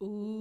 Ooh.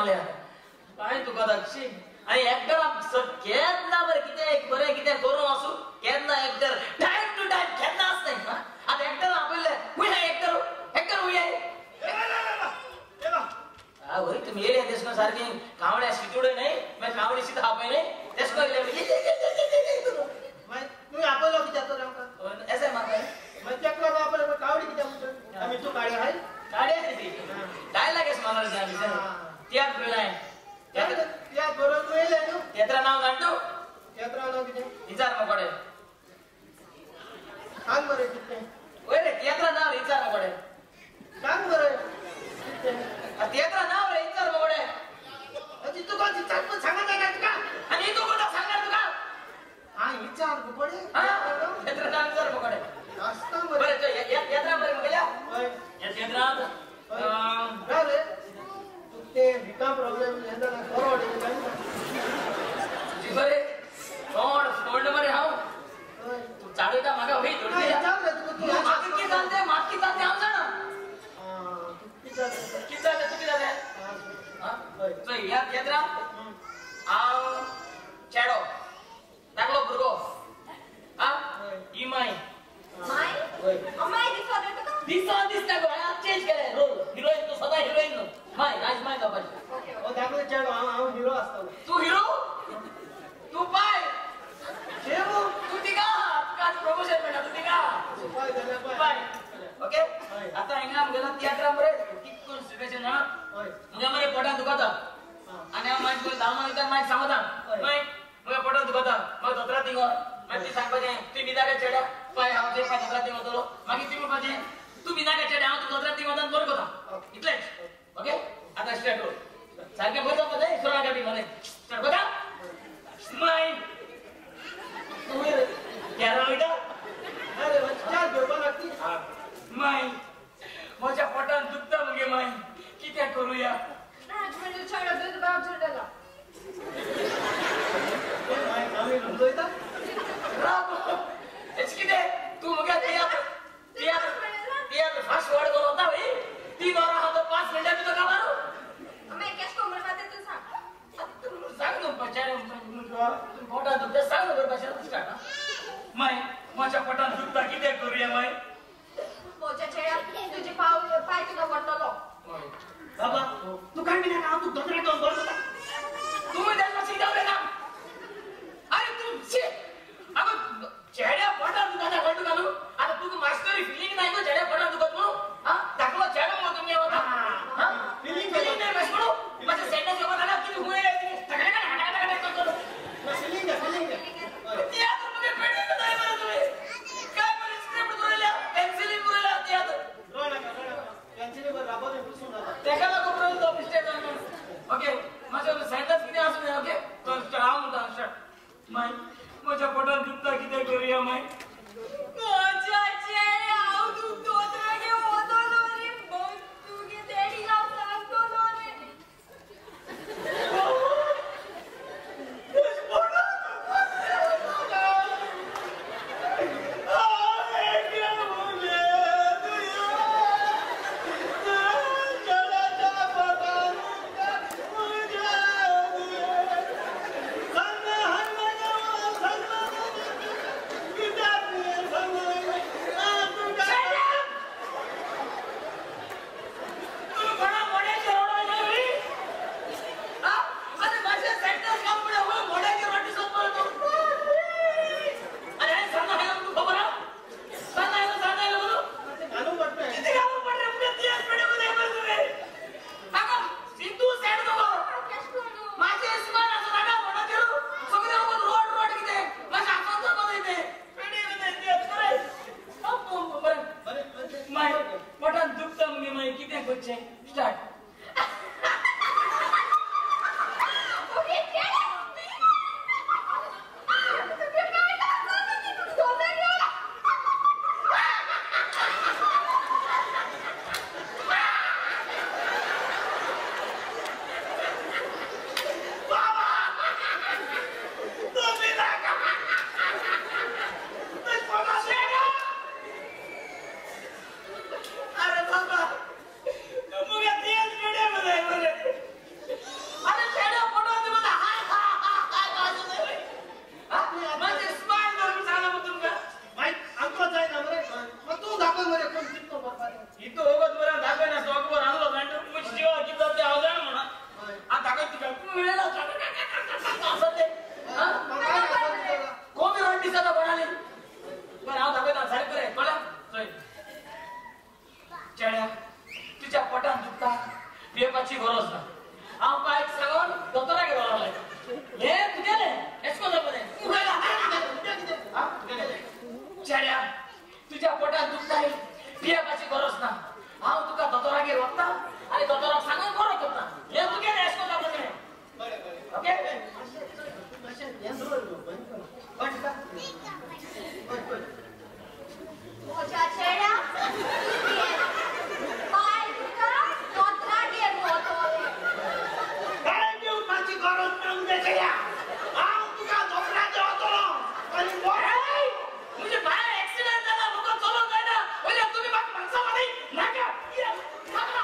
मारल्या काय तुका दाक्षी आनी एक्टर केन्ना बरें कितें बरें कितें करूं आसूं केन्ना एक्टर टायम टू टायम केन्ना आसनाय. आतां एक्टर आपयले हुंय एक्टर एक्टर हुंय वय तुमी येयले तेश करून सारकी कावड्या शितुडे न्हय मागीर कावडी शीत आपय न्हय तेश करून येयले तुमी आपयलो कित्याक तर आमकां एसआय मारता मागीर तेका लागून आपयलो कावडी कित्याक म्हणटा आमी तूं काडे हाय काडे डायलॉग एस मारलो तियात्र बरयलाय तियात्र बरोवन तूं येयले न्हू तियात्रा नांव जाण तूं तियात्रा नांव कितें विचार मकोडे सांग मरे कितें वय रे तियात्रा नांव विचार मकोडे सांग मरे कितें तियात्रा नांव रे विचार मकोडे तुका विचार पण सांगत जाय तुका आनी तूं कोणा सांगणार तुका हा विचार मकोडे तियात्रा नांव विचार मकोडे आसता मरे बरें तियात्रा बरें म्हगेल्या हय ह्या तियात्रांत रे ते विका प्रॉब्लेम हें जाल्यार बरो तुजी बरे तोंड फोंड मरे हांव तूं चाळयता म्हाका वय म्हाका कितें जालें तें म्हाका कितें जालें तें हांव जाणा कितें जालें तूं कितें जालें चोय ह्या तियात्रांत हांव चेडो धाकलो भुरगो आं ही माय माय अमाय दिसता रे तुका दिसता दिसता गो हांवें चेंज केलें रोल हिरोईन तूं सदां हिरोईन न्हू माय राज माय जावपाची हो धाकलो चेडो हांव हिरो आसतलो तूं हिरो तूं पाय तूं तिगा तुका आतां प्रमोशन मेळटा तूं तिगा पाय जाल्यार पाय ओके आतां हिंगा आमगेलो तियात्रा मरे कितकोन सिचुएशन हा मुगे मरे पोटान दुखता आनी हांव मागीर धांव मागीर मागीर सांगता मागीर मुगे पोटान दुखता मागीर दोतोरा थिंग मागीर ती सांगपाचें तुवें बिनाका चेड्या पाय हांव ते पाय दोतोरा थिंग वतलो मागीर ती म्हणपाचें तूं बिनाका चेड्या हांव तूं दोतोरा थिंग वता बरो करता इतलेंच ओके आतां स्टार्ट रोल सारकें बरें जावपा जाय सोळा गाडी मरे स्टार्ट करता माय केरळ वयता अरे चार घेवपाक लागती माय म्हज्या पोटान दुखता मुगे माय कितें करुया कितें तूं मुगे तियात्र तियात्र तियात्र फास्ट फॉरवर्ड करून वता वय 3 वरां आहा तो 5 मिनटां भितर काबार सांग न्हू पोटान दुखता सांग न्हू बरें भाशेन स्टार्ट माय म्हज्या पोटान दुखता कितें करुया माय म्हज्या चेड्या तुजे पाव पाय तुका पडटलो बाबा तूं काय मिना हांव तुका दोतोराक वचून बरो जाता तूं तेन्ना मातशें कितें उलयता आरे तूं शी आगो चेड्या पोटान दुखता कळटा तुका न्हू आतां तुका मास्टरी फिलींग ना गो चेड्या पोटान दुखत म्हणून आं धाकलो चेडो म्हणून तुमगे वता आं फिलींग फिलींग ना मातशें म्हणून मातशें सेंटेन्स येवपा जाल्यार कितें हुंय करतलो फिलींग फिलींग तियात्र मुगे पेटीन जाय मरे तुवें काय बरी स्क्रिप्ट बरयल्या पेन्सिलीन बरयल्या तियात्र रोय नाका रोय नाका पेन्सिली बरय राबोत पुसून जाता तेका लागून बरयलो तो मिस्टेक जावन ओके तुका कोमी रड दिसता कोणाली बरं हांव दाखयता सारकें बरें कळ्ळें चोय चेड्या तुज्या पोटान दुखता पियेवपाची गरज ना हांव पायक सांगून दोतोरागेर व्हरोंक लायता हें तुगेलें एश कोन्न जावपा तें चेड्या तुज्या पोटान दुखता पियेवपाची गरज ना हांव तुका दोतोरागेर व्हरता आनी दोतोराक सांगून बरो करता हें तुगेलें एश कोन्न जावपा तें ओके म्हज्या चेड्या पाय तुका दोतोरागेर व्हरतलें काय पिवपाची गरज ना तुज्या चेड्या हांव तुका दोतोरागेर वतलो आनी म्हणजे भायर एक्सिडेंट जाला म्हाका चलोवंक जायना वयल्या तुमी म्हाका मागसा न्ही नाका नाका.